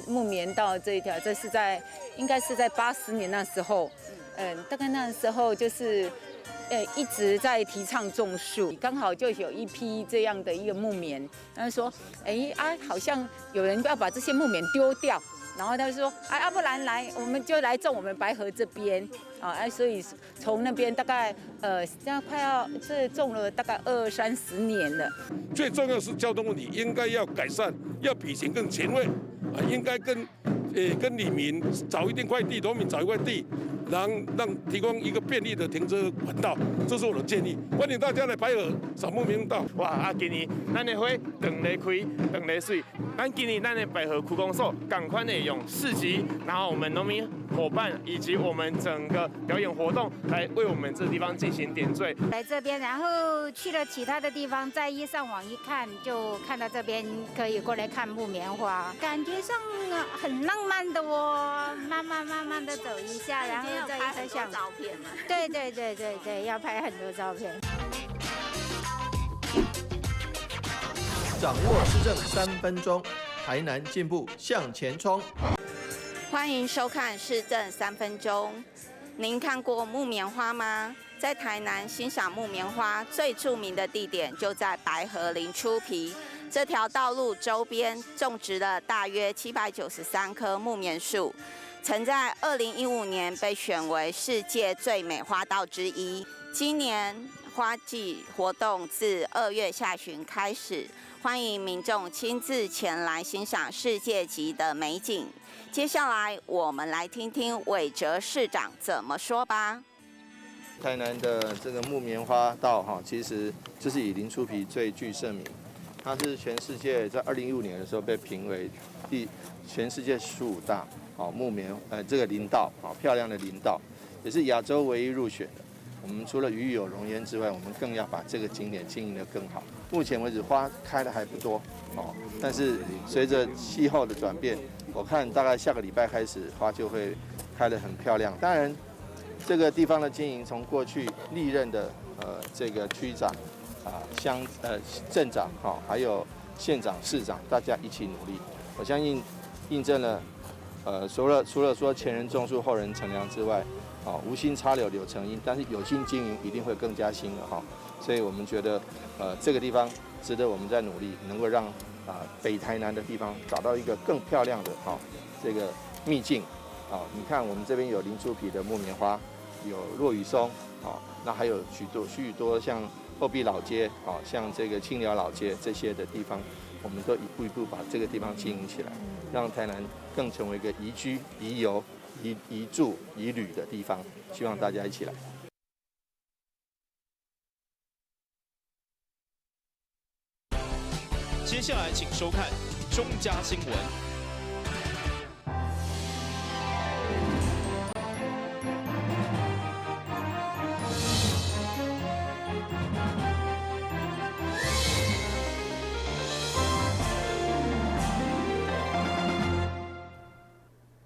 木棉道這一條，這是在應該是在80年那時候，大概那時候就是，一直在提倡種樹，剛好就有一批這樣的一個木棉，他說，哎啊，好像有人要把這些木棉丟掉，然後他就說，啊，不然來，我們就來種我們白河這邊，啊，所以從那邊大概，現在快要這種了大概二三十年了。最重要是交通問題，應該要改善，要比以前更前衛。啊，應該跟里民找一定塊地，農民找一塊地，然後讓提供一個便利的停車管道，這是我的建議。歡迎大家來白河賞木棉道。哇！啊，今年咱的花長咧開，長咧媠。咱今年咱的白河區公所仝款的用市集，然後我們農民夥伴以及我們整個表演活動，來為我們這個地方進行點綴。來這邊，然後去了其他的地方，再一上網一看，就看到這邊可以過來看木棉花，感覺上很浪漫的哦。慢慢慢慢的走一下，然後再拍很多照片嘛。對對對對對，要拍很多照片。掌握市政3分鐘，台南進步向前衝。歡迎收看市政三分鐘。您看過木棉花嗎？在台南欣賞木棉花最著名的地點就在白河林出皮這條道路周邊，種植了大約793棵木棉樹，曾在2015年被選為世界最美花道之一。今年花季活動自2月下旬開始，歡迎民眾親自前來欣賞世界級的美景。接下來，我們來聽聽韋哲市長怎麼說吧。台南的這個木棉花道哈，其實就是以林出皮最具盛名。它是全世界在2015年的時候被評為全世界15大木棉這個林道漂亮的林道，也是亞洲唯一入選的。我們除了與有榮焉之外，我們更要把這個景點經營得更好。目前為止花開的還不多哦，但是隨着氣候的轉變，我看大概下個禮拜開始花就會開得很漂亮。當然，這個地方的經營從過去歷任的這個區長啊、鄉鎮長哈，還有縣長、市長，大家一起努力，我相信印證了除了說前人種樹，後人乘涼之外，啊，無心插柳柳成蔭，但是有心經營一定會更加新的哈。所以我們覺得，這個地方值得我們再努力，能夠讓啊北台南的地方找到一個更漂亮的哈這個秘境。啊，你看我們這邊有林出皮的木棉花，有落羽松，啊，那還有許多許許多像後壁老街，啊，像這個清寮老街這些的地方，我們都一步一步把這個地方經營起來，讓台南更成為一個宜居、宜遊、宜住、宜旅的地方。希望大家一起來。接下來請收看中嘉新聞。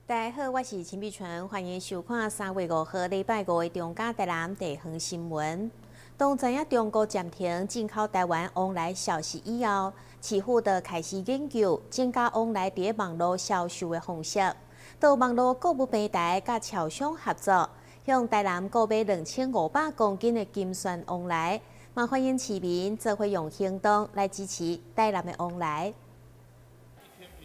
大家好，我是陳碧純，歡迎收看3月5號禮拜五的中嘉台南地方新聞。當知影中國暫停進口台灣旺梨消息以後，市府就開始研究增加旺梨佇網路銷售的方式。到網路購物平台佮超商合作，向台南購買2500公斤的金萱旺梨，嘛歡迎市民做伙用行動來支持台南的旺梨。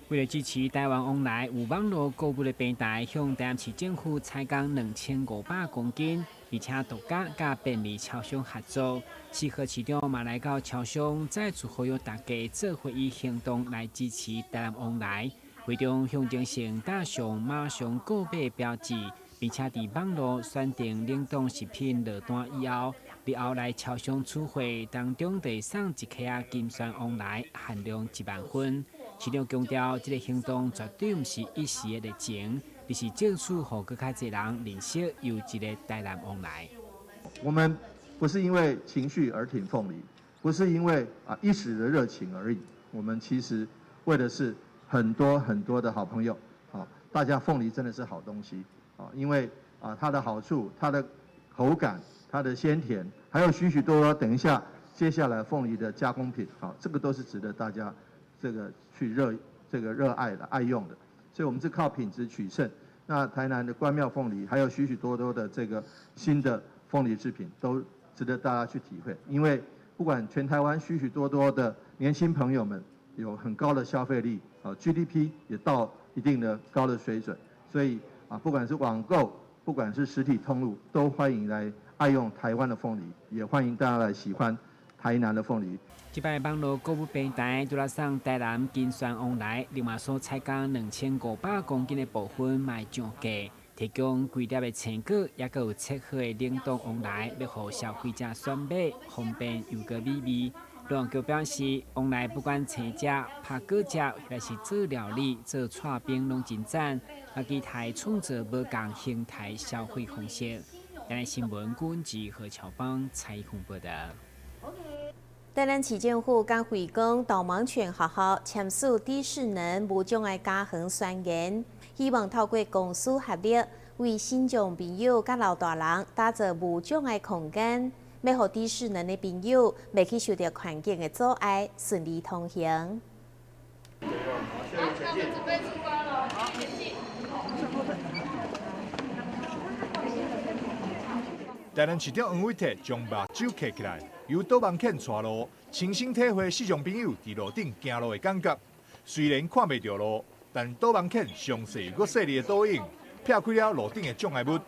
為了支持台灣旺梨，有網路購物的平台向台南市政府採購2500公斤，而且獨家佮便利超商合作。市和市長嘛來到超商，再次呼籲大家做伙以行動來支持台南旺梨。會中象徵性打上馬上購買標誌，並且佇網路選定冷凍食品落單以後，日後來超商取貨當中，會送一克金萱旺梨，限量1萬份。市長強調，這個行動絕對毋是一時的熱情，而是爭取予閣較濟人認識優質的台南旺梨。我們不是因為情緒而挺鳳梨，不是因為啊一時的熱情而已。我們其實為的是很多很多的好朋友，啊，大家鳳梨真的是好東西，啊，因為啊它的好處、它的口感、它的鮮甜，還有許許多多。等一下，接下來鳳梨的加工品，啊，這個都是值得大家這個去熱這個熱愛的愛用的。所以我們是靠品質取勝。那台南的關廟鳳梨，還有許許多多的這個新的鳳梨製品，都值得大家去體會。因為不管全台灣許許多多的年輕朋友們有很高的消費力，啊 GDP 也到一定的高的水準，所以啊，不管是網購，不管是實體通路，都歡迎來愛用台灣的鳳梨，也歡迎大家來喜歡台南的鳳梨。這擺網路購物平台除了送台南金萱旺來，另外所採購2500公斤的部分嘛會漲價，提供規粒的青果，也閣有切好的冷凍旺來，欲予消費者選買，方便又閣美味。農業局表示，旺來不管青食、拍果汁，抑是做料理、做剉冰，攏真讚。啊，期待創造無仝形態消費方式。央視新聞郭文吉何喬邦採訪報導。台南市政府佮惠光導盲犬學校簽署低適能無障礙家園宣言，希望透過公私合力，為身障朋友佮老大人打造無障礙空間，欲予低適能的朋友袂去受著環境的阻礙，順利通行。好，那我們準備出發了，好，前進。台南市長黃偉哲將目睭閉起來，由導盲犬帶路，親身體會視障朋友佇路頂行路的感覺。雖然看袂著路，但導盲犬詳細閣細膩的導引，撇開了路頂的障礙物。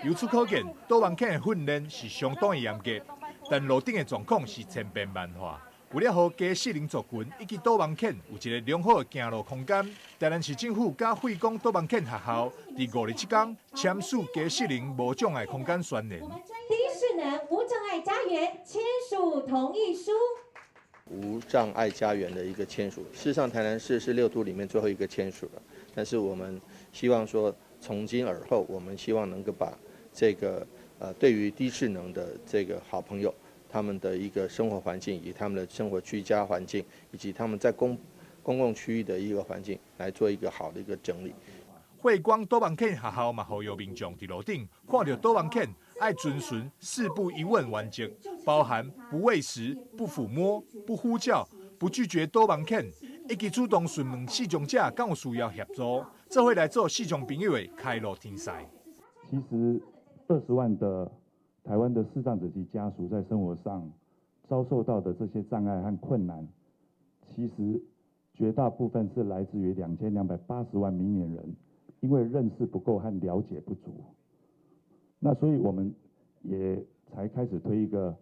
由此可見，導盲犬的訓練是相當的嚴格，但路頂的狀況是千變萬化。為了予低適能族群以及導盲犬有一个良好的行路空間，台南市政府佮惠光導盲犬學校佇5日這工簽署低適能無障礙空間宣言。低適能無障礙家園簽署同意書。無障礙家園的一個簽署，事實上台南市是6都裡面最後一個簽署的，但是我們希望說，從今而後，我們希望能夠把這個對於低適能的這個好朋友，他們的一個生活環境，以及他們的生活居家環境，以及他們在公共區域的一個環境，來做一個好的一個整理。惠光導盲犬學校嘛，呼籲民眾佇路頂看著導盲犬，愛遵循4不1問原則，包含不餵食、不撫摸、不呼叫、不拒絕導盲犬，以及主動詢問視障者敢有需要協助，做伙來做視障朋友的開路天使。其實20萬的台灣的視障者及家屬在生活上遭受到的這些障礙和困難，其實絕大部分是來自於2280萬明眼人，因為認識不夠和了解不足。那所以我們也才開始推一個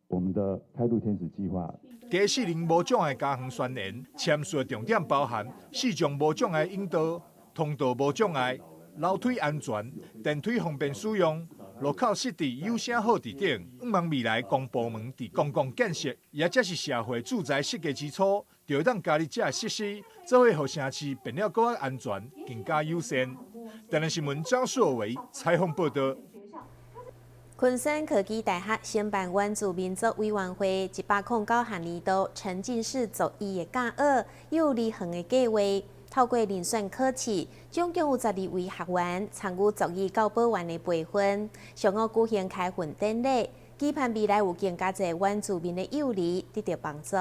我們的開路天使計劃。低適能無障礙家園宣言簽署的重點包含視障無障礙引導、通道無障礙、樓梯安全、電梯方便使用。路口設置有聲號誌等，向望未來公部門佇公共建設，也則是社會住宅設計之初，就會當加入這設施，做伙予城市變了閣較安全、更加友善。台南新聞張碩偉採訪報導。昆山科技大學承辦原住民族委員會109學年度沉浸式族語的教學幼兒園的計劃。透過遴選考試，總共有12位學員參與族語教保員的培訓，上午舉行開訓典禮，期盼未來有更加濟原住民的幼兒得著幫助。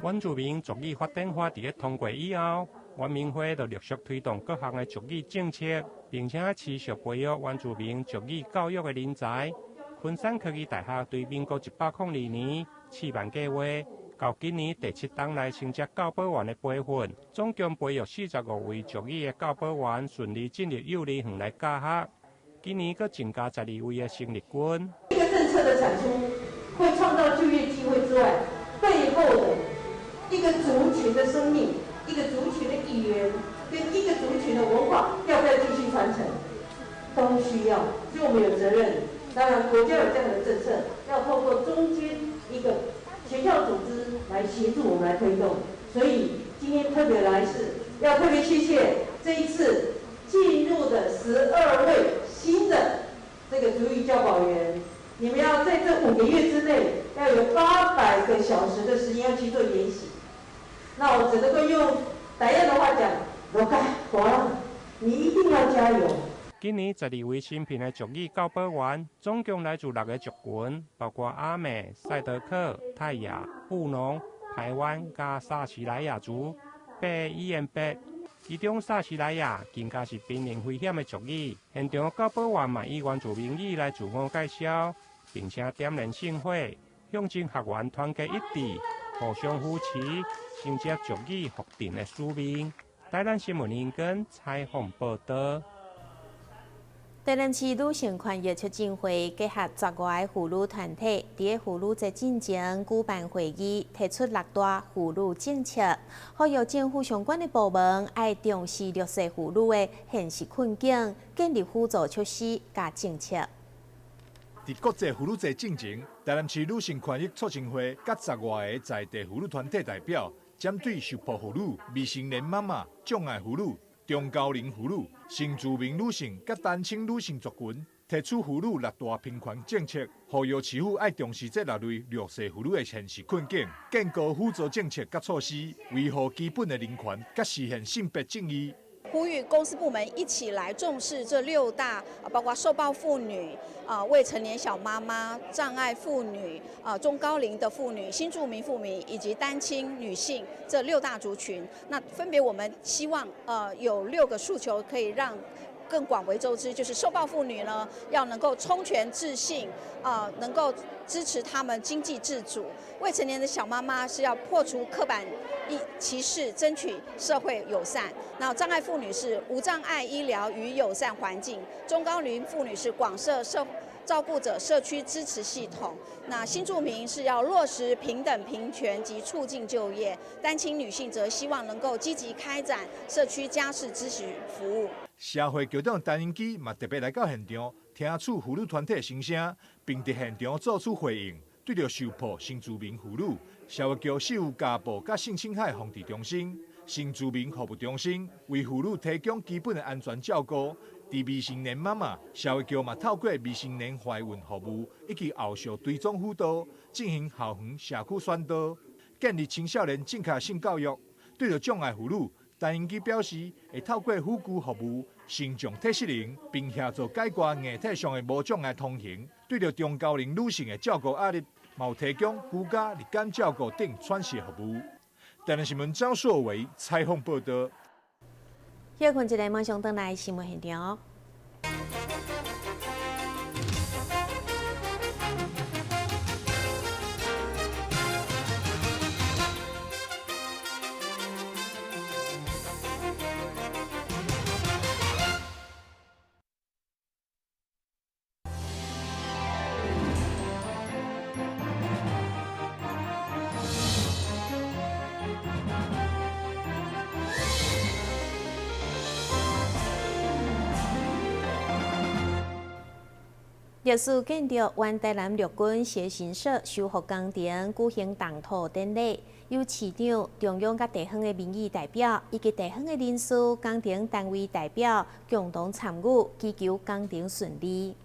原住民族語發展法佇咧通過以後，原民會就陸續推動各項的族語政策，並且持續培育原住民族語教育的人才。昆山科技大學對民國102年試辦計劃，到今年第7冬來承接教保員的培訓，總共培育45位族語的教保員順利進入幼兒園來教學。今年閣增加12位的生力軍。這個政策的產出，會創造就業機會之外，背後的一個族群的生命、一個族群的語言跟一個族群的文化，要不要繼續傳承，都需要。所以我們有責任。當然，國家有這樣的政策，要透過中間一個學校組織來協助我們來推動。所以今天特別來是要特別謝謝這一次進入的12位新的這個族語教保員，你們要在這5個月之內要有800個小時的時間要去做研習。那我只能夠用台語的話講，羅嘎國，你一定要加油。今年12位新聘的族語教保員，總共來自6個族群，包括阿美、賽德克、泰雅、布農、排灣佮撒奇萊雅族。八语言八，其中萨西莱亚更加是瀕临危险的族语。现场教保员嘛以原住民语来自我介绍，并且点燃圣火，象征学员团结一致，互相扶持，承接族语复振的使命。台南新闻林根采访报道。台南市女性权益促进会结合10外个妇女团体，伫咧妇女节进前举办会议，提出六大妇女政策，呼吁政府相关的部门爱重视弱势妇女的现实困境，建立辅助措施佮政策。伫国际妇女节进前，台南市女性权益促进会佮10外个在地妇女团体代表，针对受暴妇女、未成年妈妈、障碍妇女、中高龄妇女、新住民女性佮单亲女性族群，提出妇女六大平权政策，呼吁市府爱重视这六类弱势妇女的现实困境，建构辅助政策佮措施，维护基本的人权，佮实现性别正义。呼吁公私部门一起来重视这六大，包括受暴妇女、未成年小妈妈、障碍妇女、中高龄的妇女、新住民妇女以及单亲女性这六大族群。那分别我们希望有6个诉求可以让更广为周知，就是受暴妇女呢要能够充权自信，能够支持他们经济自主；未成年的小妈妈是要破除刻板歧视，争取社会友善；那障碍妇女是无障碍医疗与友善环境；中高龄妇女是广设照顾者社区支持系统；那新住民是要落实平等平权及促进就业；单亲女性则希望能够积极开展社区家事咨询服务。社会局长陈英基嘛特别来到现场，听取妇女团体心声，并伫现场做出回应。对著受暴新住民妇女，社会局设有家暴佮性侵害防治中心、新住民服务中心，为妇女提供基本的安全照顾。伫未成年妈妈，社会局嘛透过未成年怀孕服务以及后续追踪辅导，进行校园社区宣导，建立青少年正确性教育。对著障碍妇女，陈英基表示，会透过辅具服务、身障体适能，并协助解决硬体上的无障碍通行。对著中高龄女性的照顾压力，嘛有提供居家日间照顾等喘息服务。台南新闻张硕维采访报道。歇睏一下，马上转来新闻现场。历史建筑原台南陆军协勤所修复工程举行动土典礼，由市长、中央佮地方的民意代表以及地方的人士、工程单位代表共同参与，祈求工程顺利。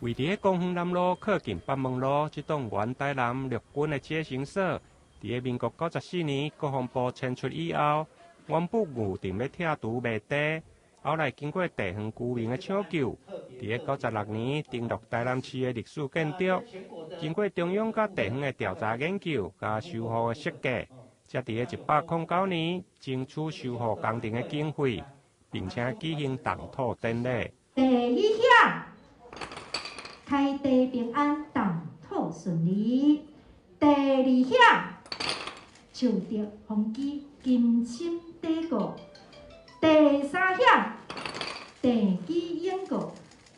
位伫公园南路靠近北门路这栋原台南陆军的接行所，伫咧民国94年国防部迁出以后，原本预定欲拆除卖地。后来经过地方居民的抢救，伫咧96年登录台南市的历史建筑，经过中央佮地方的调查研究佮修复的设计，才伫咧109年争取修复工程的经费，并且举行动土典礼。第一响，开地平安，动土顺利；第二响，树德宏基，金心底固；第三响，地基稳固，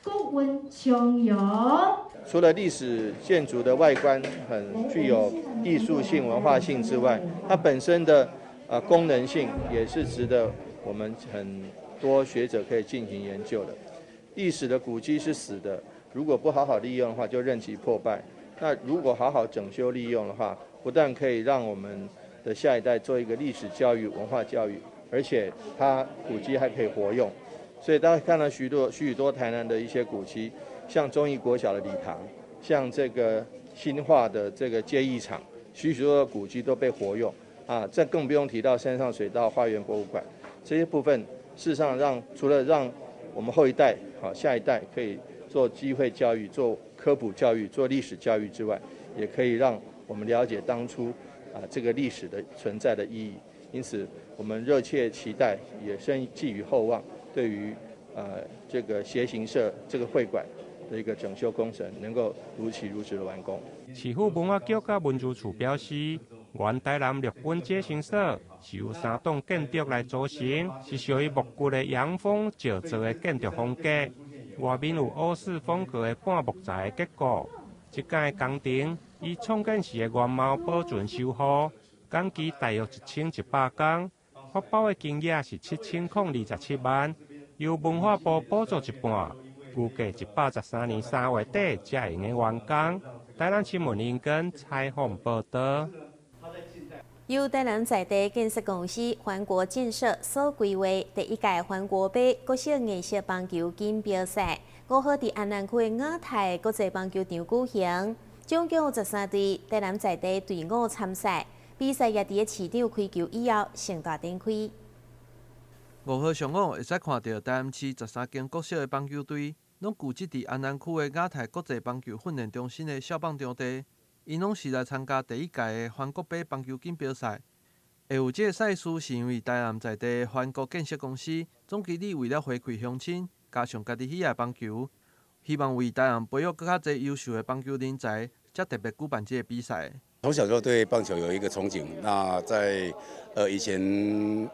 国运昌隆。除了历史建筑的外观很具有艺术性、文化性之外，它本身的功能性也是值得我们很多学者可以进行研究的。历史的古迹是死的，如果不好好利用的话，就任其破败。那如果好好整修利用的话，不但可以让我们的下一代做一个历史教育、文化教育，而且它古迹还可以活用。所以大家看到许多台南的一些古迹，像忠义国小的礼堂，像这个新化的这个街艺场，许许多多古迹都被活用啊。这更不用提到山上水道花园博物馆这些部分，事实上除了让我们后一代、好下一代可以做机会教育、做科普教育、做历史教育之外，也可以让我们了解当初这个历史的存在的意义。因此，我們熱切期待，也深寄予厚望，對於這個協行社這個會館的一個整修工程，能夠如期如質的完工。市府文化局佮文資處表示，原台南陸軍偕行所是由三棟建築來組成，是屬於木骨的洋風石造的建築風格，外面有歐式風格的半木材的結構。這間的工程以創建時的原貌保存修護，工期大約1100工，發包的金額是7027萬，由文化部補助一半，預計113年3月底才會用完工。台南新聞林根採訪報道。由台南在地建設公司環國建設所規劃第一屆環國盃國小藝術棒球錦標賽，5號佇安南區的亞太國際棒球場舉行，總共有13隊台南在地隊伍參賽，比賽也佇咧市長開球以後盛大展開。 5號上午會使看著台南市13間國小的棒球隊，攏聚集佇安南區的亞太國際棒球訓練中心的少棒場地。𪜶攏是來參加第一屆的環國盃棒球錦標賽。會有這个賽事，是因為台南在地環國建設公司總經理為了回饋鄉親，加上家己喜愛棒球，希望為台南培育閣較濟優秀的棒球人才，才特別舉辦這个比賽。從小就對棒球有一個憧憬。那在以前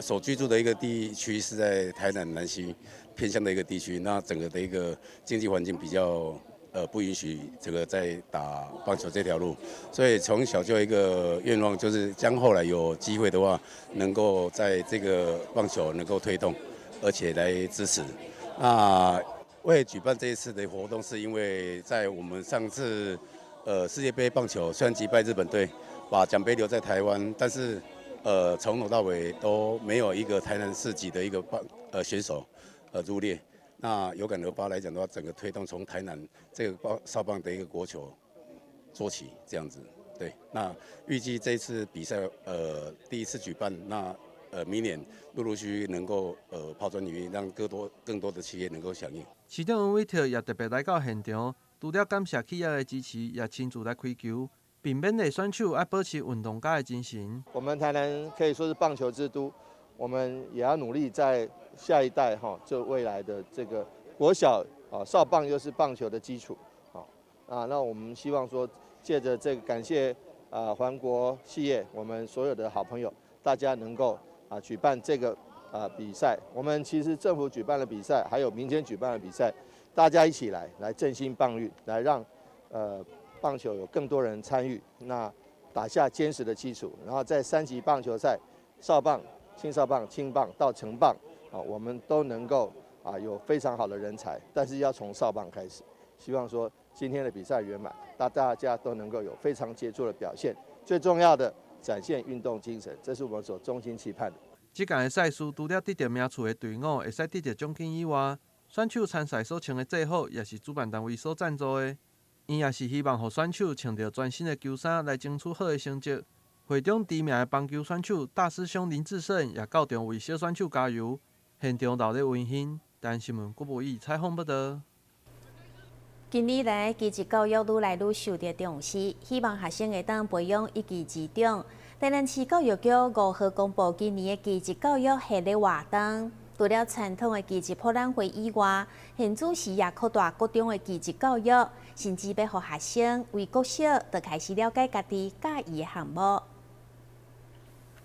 所居住的一個地區是在台南南溪偏鄉的一個地區，那整個的一個經濟環境比較不允許這個在打棒球這條路，所以從小就有一個願望，就是將後來有機會的話，能夠在這個棒球能夠推動，而且來支持。那為舉辦這一次的活動，是因為在我們上次世界盃棒球雖然擊敗日本隊，把獎盃留在台灣，但是從頭到尾都沒有一個台南市籍的一個選手入列。那有感而發來講的話，整個推動從台南這個棒少棒的一個國球做起，這樣子。對，那預計這一次比賽，第一次舉辦，那明年陸陸續續能夠拋磚引玉，讓更多的企業能夠響應。市長黃偉哲也特別來到現場，除了感謝企業的支持，也親自來開球，並勉勵選手愛保持運動家的精神。我們台南可以說是棒球之都，我們也要努力在下一代哈，就未來的這個國小啊，少棒又是棒球的基礎，好啊，那我們希望說，借著這個感謝啊環國企業，我們所有的好朋友，大家能夠啊舉辦這個啊比賽。我們其實政府舉辦的比賽，還有民間舉辦的比賽，大家一起來振興棒運，來讓棒球有更多人參與，那打下堅實的基礎，然後在三級棒球賽，少棒、青少棒、青棒到成棒。啊，我們都能夠啊有非常好的人才，但是要從少棒開始。希望說今天的比賽圓滿，大家都能夠有非常傑出的表現。最重要的，展現運動精神，這是我們所衷心期盼的。這屆的賽事除了得著名次的隊伍會使得著獎金以外，選手參賽所穿的制服也是主辦單位所贊助的。𪜶也是希望予選手穿著全新的球衫來爭取好的成績。會中知名的棒球選手大師兄林智勝也到場為小選手加油。現場熱鬧溫馨，台南新聞郭博義採訪報導。近年來，技職教育愈來愈受著重視，希望學生會當培養一技之長。台南市教育局5號公布今年的技職教育系列活動，除了傳統的技職博覽會以外，現主時也擴大各種的技職教育，甚至欲予學生為國小就開始了解家己佮意的項目。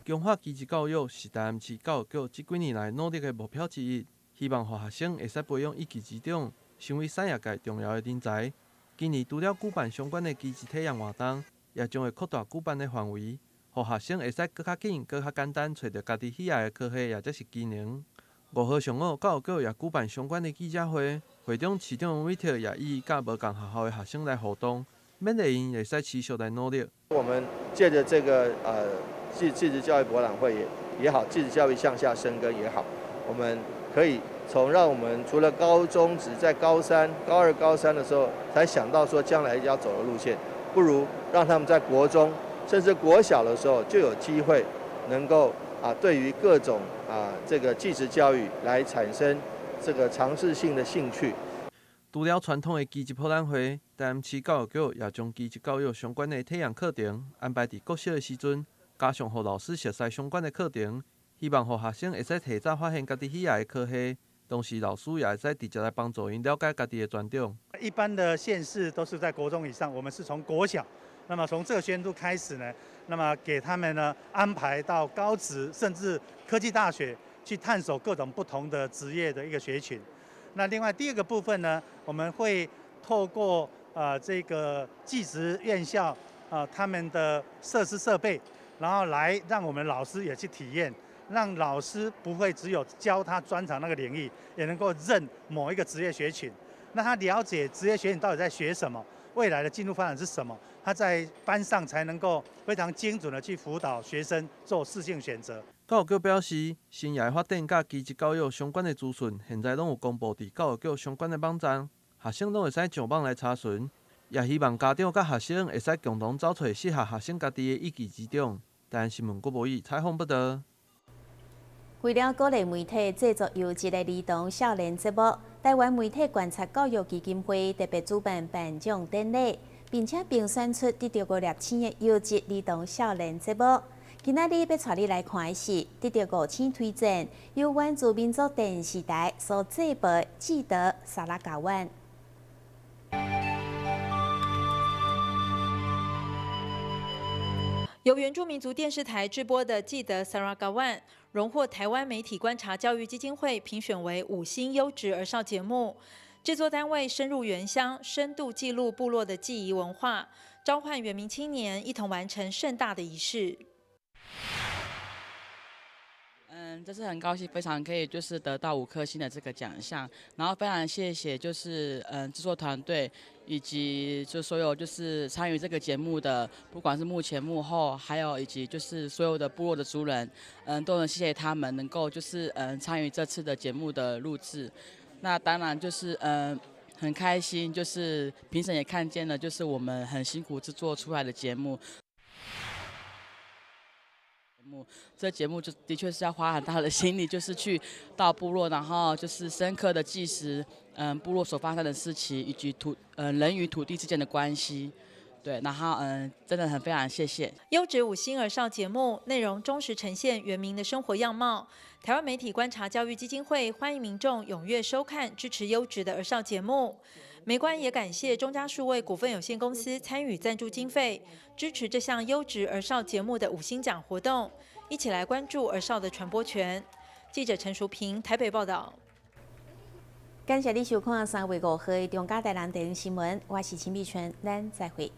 強化技職教育是台南市教育局這幾年來努力的目標之一，希望予學生會使培養一技之長，成為產業界重要的人才。今年除了舉辦相關的技職體驗活動，也將會擴大舉辦的範圍，予學生會使閣較緊、閣較簡單揣著家己喜愛的科系，抑者是技能。5號上午，教育局也舉辦相關的記者會，會中市長黃偉哲也一一佮無仝學校的學生來互動，勉勵𪜶會使持續來努力。我們借著這個技職教育博覽會也好，技職教育向下深耕也好，我們可以從讓我們除了高中只在高三、高二、高三的時候才想到說將來要走的路線，不如讓他們在國中甚至國小的時候就有機會能夠啊，對於各種啊這個技職教育來產生這個嘗試性的興趣。除了傳統的技職博覽會，台南市教育局也將技職教育相關的體驗課程安排佇國小的時陣。加上予老師熟悉相關的課程，希望予學生會使提早發現家己喜愛的科系，同時老師也會使直接來幫助𪜶了解家己的專長。一般的縣市都是在國中以上，我們是從國小，那麼從這個學年度開始呢，那麼給他們呢安排到高職甚至科技大學去探索各種不同的職業的一個學群。那另外第二個部分呢，我們會透過這個技職院校他們的設施設備，然後來讓我們老師也去體驗，讓老師不會只有教他專長那個領域，也能夠認某一個職業學群。那他了解職業學群到底在學什麼，未來的進路發展是什麼，他在班上才能夠非常精準的去輔導學生做適性選擇。教育局表示，生涯發展佮技職教育相關的資訊，現在攏有公布佇教育局相關的網站，學生攏會使上網來查詢。也希望家長佮學生會使共同找揣適合學生家己的一技之長。台南新聞郭博宇採訪報導。為了鼓勵媒體製作優質的兒童少年節目，台灣媒體觀察教育基金會特別主辦頒獎典禮，並且評選出得著五粒星的優質兒童少年節目。今仔日欲帶你來看的是得著五星推薦，由原住民族電視台所製播的《記得薩拉嘎灣》。由原住民族電視台製播的《記得薩拉嘎灣》榮獲台灣媒體觀察教育基金會評選為5星優質兒少節目。製作單位深入原鄉，深度記錄部落的記憶文化，召喚原民青年一同完成盛大的儀式。這次很高興，非常可以就是得到5顆星的這個獎項，然後非常謝謝就是製作團隊以及就所有就是參與這個節目的，不管是幕前幕後，還有以及就是所有的部落的族人，都很謝謝他們能夠就是參與這次的節目的錄製。那當然就是很開心，就是評審也看見了，就是我們很辛苦製作出來的節目。這節目就的確是要花很大的心力，就是去到部落，然後就是深刻的紀實，部落所發生的事情，以及人與土地之間的關係，對，然後真的很非常謝謝。優質5星兒少節目內容忠實呈現原民的生活樣貌。台灣媒體觀察教育基金會歡迎民眾踴躍收看，支持優質的兒少節目。媒觀也感謝中嘉數位股份有限公司參與贊助經費，支持這項優質兒少節目的5星獎活動，一起來關注兒少的傳播權。記者陳淑萍台北報道。感謝你收看3月5號的中嘉台南電視新聞，我是秦美春，咱再會。